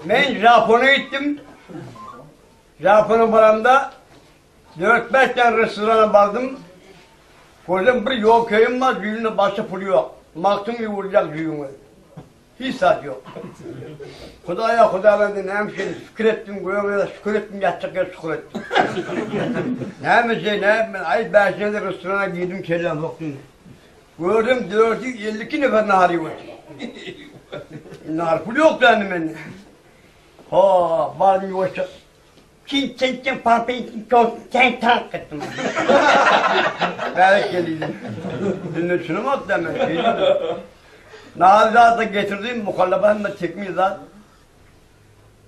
Men Japona gitdim. Japona baramda 4-5 tane restorana bardım. Gördüm bir yol köyüm var, düğünde başka pulu yok. Baktım yumurcak düğünü. Hiç saat yok. Hudaya Huda ben de ne şey şükür ettim, göğe şükür ettim, yatacak yer şükür ettim. ne şey ne ben ay ben şimdi restorana girdim kellem soktum. Gördüm 452 nefer nahar yiyor. Nahar pulu yok yani ben. Ha, vardım yavaşça. Çin çin çin parpin çin çok çin tak ettim. Berek geliydim. Dinle şunu mu attım ben? Şey Nahar da getirdim, mukallabanı da çekmiş zat.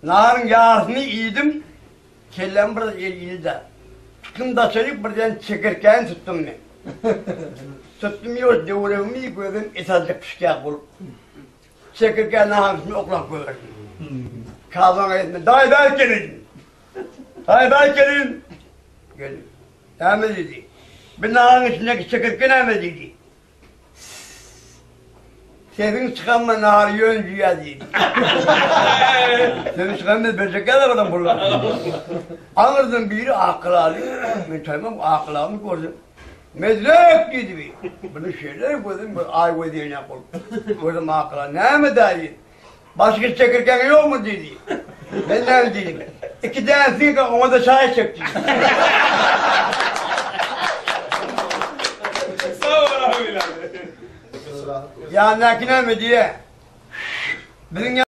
Naharın yarısını yedim, kellem biraz ilgili de. Tuttum da çocuk birden çekirken tuttum ben. Tuttum yok, devremi gördüm, etazcık pişkak bulup. Çekirken naharını oklak gördüm. Kazana etme, dayı ben gelin. Dayı ben gelin. Gelin. Ne dedi? Bir naharın içindeki çekirken ne dedi? Sesiň çykanma nahar ýön jüýä diýdi. Sesiň çykanma berjek ýaly adam pullar. Aňyrdan biri akylaly, men taýmam akylalyny gördüm. Mezrek diýdi bir. Bunu şeýle gözüm bir aý göz ýeňäp bolup. Gözüm akyla näme diýdi. Başga çekirgeň ýokmy diýdi. Men näme diýdim. Iki däne syňka oňa da çaý çek diýdi. Sag bol abi. Ýanyndaky näme diýýä? Biziň.